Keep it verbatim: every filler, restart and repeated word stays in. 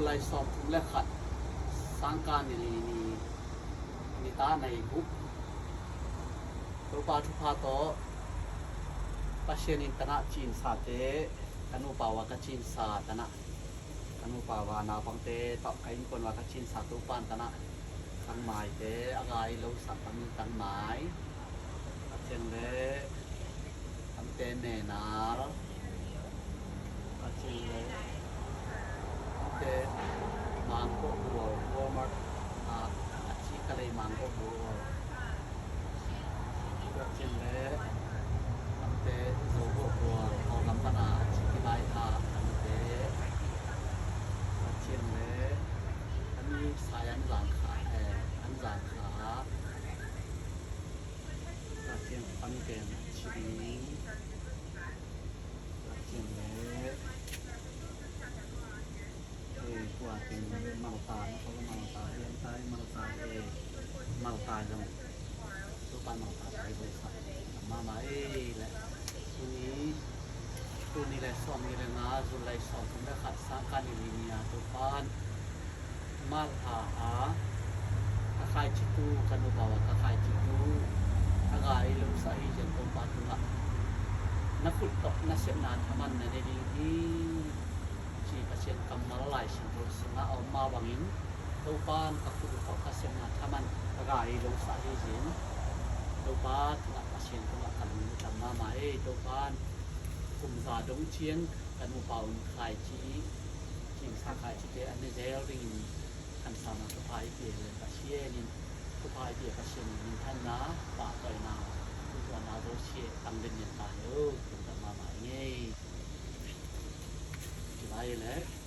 Lai sawmthum le khat, Sangkah ni li ni, nitak nai guk. Topa thupha tawh Pasian in tanah cinsate, ka nupa ua ka cinsa tanah, ka nupa ua naupangte tawh ka innkuan ua ka cinsa Topa in tanah, kangmaite a gai lo sak kami kangmai, a ciang le kangte menal, a ciang le kangte mangkawh bual, Walmart a, a ci ka lei mangkawh bual, a ciang le kangte zo bual bual, Kawlgam pana a ci kilai a kangte, a ciang le kami sai an zang kha, eh, an zang kha. Ka ciang pan pen a ci ding. Ka ciang le, eh, tua ciang Malta, na ko Malta, Liangtai Malta, eh, Malta zong. Topa Malta kai zong sa. Mama, eh, le. Tuni, tuni le sawm ni le nga, July sawmthum le khat, Sangkah ni li ni a Topa in Malta a ka khaici tu, ka nupa ua ka khaici tu a gai lo sa hi ciang Topa tungah na khut tawh na sepna thaman na ne ding hi, ci Pasian kammal Lai Siangtho sungah a om mah bangin, Topa in ka khut tawh ka sepna thaman a gai lo sa hi ciang Topa tungah, Pasian tungah ka lungdam mahmah ei. Topa in kum za dong ciang ka nupa un khaici, cinsa khaicite a ne zel dingin khansa mah thupha i pia le Pasian in, thupha i pia Pasian in minthanna, pahtawina, thupha na zo sia tang den nen ta hi o, kum tang mahmah i ngei. Ci lai le.